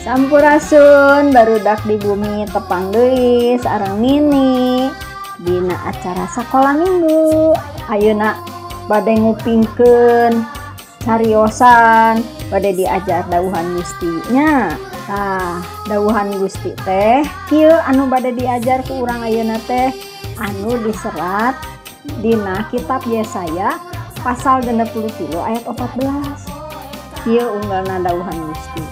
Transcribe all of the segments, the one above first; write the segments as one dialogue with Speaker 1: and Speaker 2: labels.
Speaker 1: Sampurasun barudak di bumi tepang deui sareng Nini dina acara sakola minggu. Ayeuna bade ngupingkeun cariosan, bade diajar dawuhan Gusti nya. Tah, dawuhan Gusti teh kieu anu bade diajar ku urang ayeuna teh anu diserat dina kitab Yesaya pasal 63 ayat 14. Kieu unggalna dawuhan Gusti.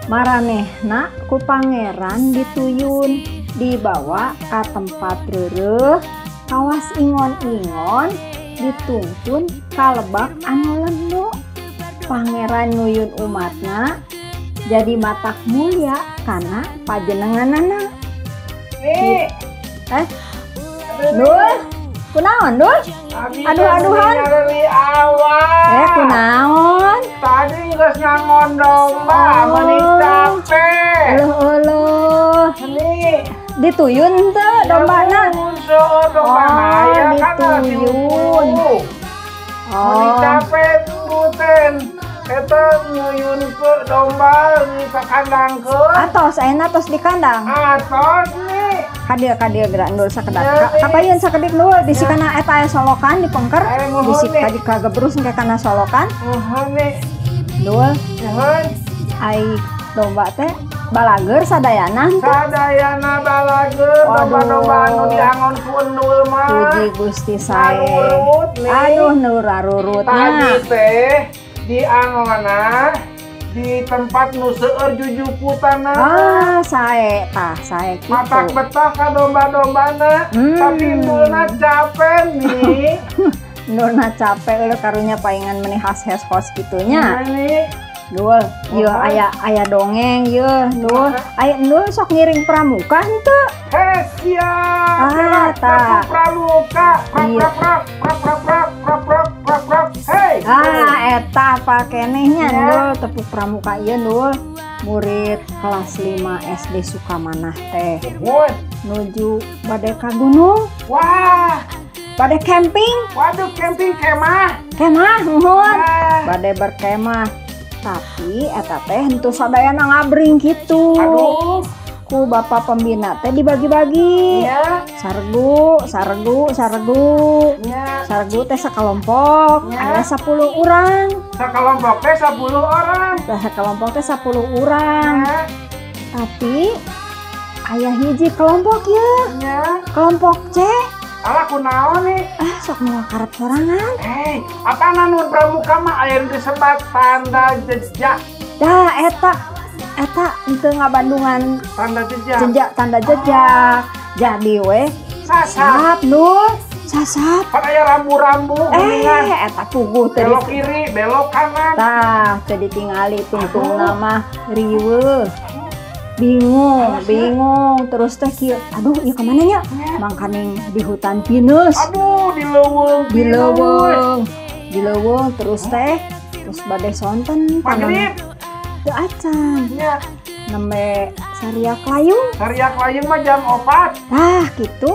Speaker 1: Maranehna ku pangeran dituyun dibawa ka tempat reureuh kawas ingon-ingon dituntun ka lebak anu lendu. Pangeran nuyun umatna jadi matak mulia kana pajenenganana. Dul, kunaon Dul? Aduh-aduhan. Kunaon?
Speaker 2: Tadi geus ngangon domba, meuni capek.
Speaker 1: Euleuh-euleuh. Dituyun teu dombana?
Speaker 2: Oh,
Speaker 1: dituyun.
Speaker 2: Meuni capek punten. Eta nguyun ke domba di kandangkeun.
Speaker 1: Atos ayeuna tos di kandang.
Speaker 2: Atos nih.
Speaker 1: Kadieu geura ndul sakedap. Kapayun sakedik ndul bisi kana eta aya solokan di pengker. Bisi ka kagebrus engke kana solokan.
Speaker 2: Nuhun nih.
Speaker 1: Ndul.
Speaker 2: Nuhun.
Speaker 1: Ai domba teh balageur sadayana henteu?
Speaker 2: Sadayana balageur domba-domba anu diangon ku endul mah.
Speaker 1: Puji Gusti sae. Aduh nu rarurutna.
Speaker 2: Tadi teh diangonna di tempat nu seueur jujuputana.
Speaker 1: Ah, sae tah, sae kitu.
Speaker 2: Matak betah ka domba-dombana, tapi endulna capek nih.
Speaker 1: Endulna capek eueuh karunya paingan meni has-has kos kitu nya. Dul, ieu aya dongeng ieu, Dul. Aya endul sok ngiring pramuka henteu?
Speaker 2: Heh, siap.
Speaker 1: Ah, tah.
Speaker 2: Pramuka, prap prap prap prap prap prap prap prap prap. Hey.
Speaker 1: Ah, eta apa keneh nya Ndul tepuk pramuka ieu Ndul. Murid kelas 5 SD Sukamanah teh. Nuju bade ka gunung.
Speaker 2: Wah,
Speaker 1: bade camping.
Speaker 2: Waduh, camping kemah.
Speaker 1: Kemah, nuhun. Bade berkemah. Tapi eta teh henteu sadayana ngabring kitu.
Speaker 2: Aduh.
Speaker 1: Ku bapak pembina teh dibagi-bagi.
Speaker 2: Ya.
Speaker 1: Saregu, saregu, saregu.
Speaker 2: Ya.
Speaker 1: Saregu teh sakalompok,
Speaker 2: ya.
Speaker 1: Aya 10 urang.
Speaker 2: Sakalompok teh 10 orang.
Speaker 1: Tah sakalompok teh 10 urang.
Speaker 2: Ya.
Speaker 1: Tapi aya hiji kelompok ya.
Speaker 2: Ya.
Speaker 1: Kelompok C.
Speaker 2: Alah kunaon nih?
Speaker 1: Ah, sok moal karep sorangan.
Speaker 2: Hei, apa nun pramuka mah aya disebat tanda jejak.
Speaker 1: Dah eta henteu ngabandungan
Speaker 2: tanda jejak.
Speaker 1: Jejak tanda jejak. Jadi we
Speaker 2: sasap
Speaker 1: Nur, sasap.
Speaker 2: Pan aya rambu-rambu geuningan.
Speaker 1: Eta puguh teh.
Speaker 2: Belok kiri, belok kanan.
Speaker 1: Tah, teu ditingali tungtungna mah riweuh. Bingung, bingung terus teh kieu. Aduh, ieu ka mana nya? Mangkaning di hutan pinus.
Speaker 2: Aduh, di leuweung.
Speaker 1: Di leuweung. Di leuweung terus teh terus bade sonten
Speaker 2: magrib.
Speaker 1: Teu acan.
Speaker 2: Nya.
Speaker 1: Nembe sariak layung.
Speaker 2: Sariak layung mah jam 4.
Speaker 1: Tah, kitu.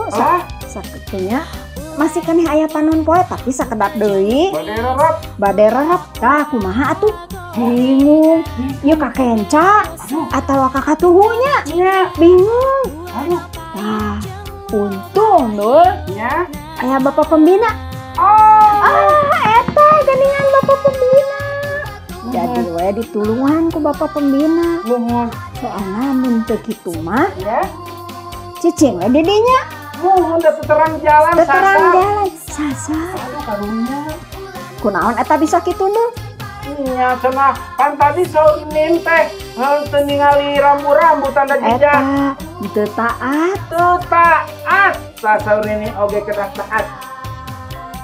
Speaker 1: Sakitunya masih keneh aya panon poe tapi sakedap deui.
Speaker 2: Bade rerep.
Speaker 1: Bade rerep. Tah kumaha atuh? Bingung. Ieu ka kenca atawa ka katuhunya?
Speaker 2: Nya.
Speaker 1: Bingung.
Speaker 2: Aduh.
Speaker 1: Tah, untung Dul.
Speaker 2: Nya.
Speaker 1: Aya bapak pembina.
Speaker 2: Oh,
Speaker 1: Ah, eta geuningan bapak pembina. Jadi we ditulungan ku bapak pembina.
Speaker 2: Muhun.
Speaker 1: Soalna mun teu kitu mah
Speaker 2: Ya.
Speaker 1: cicing we di dinya.
Speaker 2: Muhun da terang jalan
Speaker 1: Teu terang
Speaker 2: sasar.
Speaker 1: Jalan sasar.
Speaker 2: Aduh, karunya.
Speaker 1: Kunaon eta bisa kitu, Ndul?
Speaker 2: Nya cenah pan tadi saur Nin teh henteu ningali rambu-rambu tanda jejak.
Speaker 1: Eta teu taat.
Speaker 2: Teu taat. Tah, saur Nini oge kedah taat.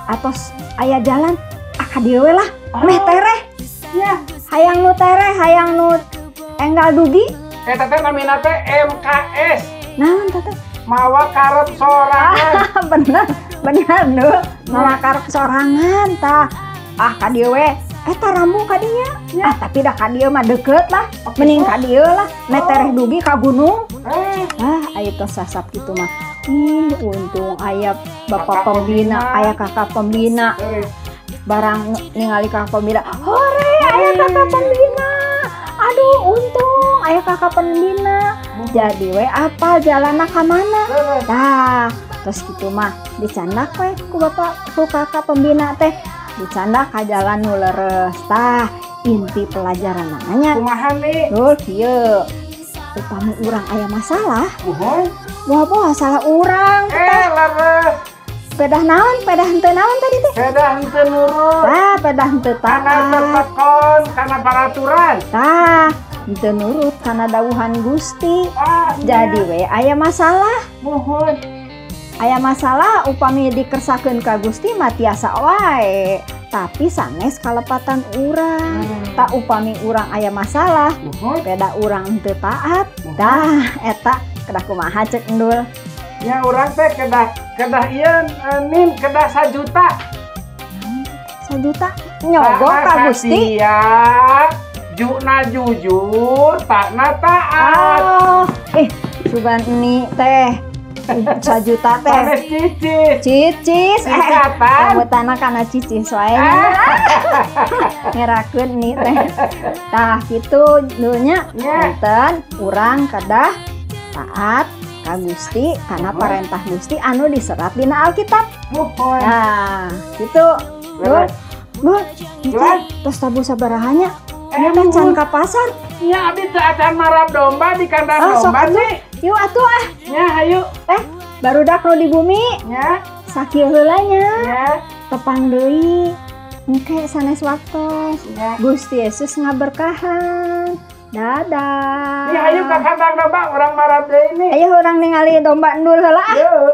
Speaker 1: Atos aya jalan, ah, ka dieu we lah.
Speaker 2: Oh.
Speaker 1: Meh tereh.
Speaker 2: Ya.
Speaker 1: Hayang nu tereh, hayang nu enggal dugi.
Speaker 2: Eta teh namina teh MKS.
Speaker 1: Naon teh?
Speaker 2: Mawa karep sorangan.
Speaker 1: Bener, bener, Ndul. Mawa karep sorangan tah. Ah, ka dieu we. Eta rambu ka dinya. Ah, tapi dah ka dieu mah deket lah. Mending ka dieu lah. Meh tereh dugi ka gunung.
Speaker 2: Eh,
Speaker 1: Ah, aya tos sasap kitu mah. Ih, untung aya bapak
Speaker 2: Kakak
Speaker 1: pembina,
Speaker 2: pembina.
Speaker 1: Aya kakak pembina.
Speaker 2: Terus.
Speaker 1: Barang ningali kakak pembina, hore, aya kakak pembina. Aduh, untung aya kakak pembina. Jadi we apa jalanna ka mana?
Speaker 2: Terus.
Speaker 1: Tah, terus gitu mah dicandak we ku bapak, ku kakak pembina teh. Dicandak ka jalan nu leres. Tah, inti pelajaran nanya.
Speaker 2: Kumaha nih?
Speaker 1: Dul kieu. Upami urang aya masalah,
Speaker 2: Muhun.
Speaker 1: Boha-boha salah urang.
Speaker 2: Eh, leres.
Speaker 1: Pedah naon, pedah henteu naon tadi teh?
Speaker 2: Pedah henteu nurut.
Speaker 1: Tah, pedah henteu
Speaker 2: Kana
Speaker 1: taat.
Speaker 2: tetekon, kana peraturan.
Speaker 1: Tah, henteu nurut kana dawuhan Gusti.
Speaker 2: Ah, nya.
Speaker 1: Jadi we aya masalah.
Speaker 2: Muhun.
Speaker 1: Aya masalah upami dikersakeun ka Gusti mah tiasa wae. Tapi sanes kalepatan urang. Tah, upami urang aya masalah,
Speaker 2: Muhun.
Speaker 1: Pedah urang henteu taat. Tah, eta kedah kumaha cek Endul?
Speaker 2: Ya, urang teh kedah kedah ieu Nin, kedah sajuta.
Speaker 1: Sajuta nyogok ka Gusti.
Speaker 2: Satia, juna jujur, takna taat.
Speaker 1: Oh, eh, sugan ini teh sajuta teh.
Speaker 2: Sanes cicis.
Speaker 1: Cicis, eh,
Speaker 2: Singkatan.
Speaker 1: rambutanna kana cicis wae. Ngerakeun nih teh. Tah, kitu dulunya.
Speaker 2: Nya.
Speaker 1: Punten, urang kedah taat ka Gusti karena
Speaker 2: Muhun.
Speaker 1: Parentah Gusti anu diserat dina Alkitab.
Speaker 2: Muhun.
Speaker 1: Nah, gitu. Dul,
Speaker 2: Leres.
Speaker 1: Dul, itu
Speaker 2: Leres.
Speaker 1: tos tabuh sabaraha nya?
Speaker 2: Eh,
Speaker 1: Ini teh can
Speaker 2: muhun.
Speaker 1: ka pasar.
Speaker 2: Nya, abdi teu acan marab domba di kandang
Speaker 1: Ah, sok
Speaker 2: domba
Speaker 1: atuh.
Speaker 2: nih.
Speaker 1: Yuk atuh ah.
Speaker 2: Nya, hayu.
Speaker 1: Eh, barudak nu di bumi,
Speaker 2: Nya,
Speaker 1: sakieu heula nya.
Speaker 2: Nya,
Speaker 1: Tepang deui. Engke sanes waktos.
Speaker 2: Nya.
Speaker 1: Gusti Yesus ngaberkahan. Dadah.
Speaker 2: Nih, hayu ka kandang domba, urang marab deui nih.
Speaker 1: Ayo urang ningali domba Endul heula ah.
Speaker 2: Yuk.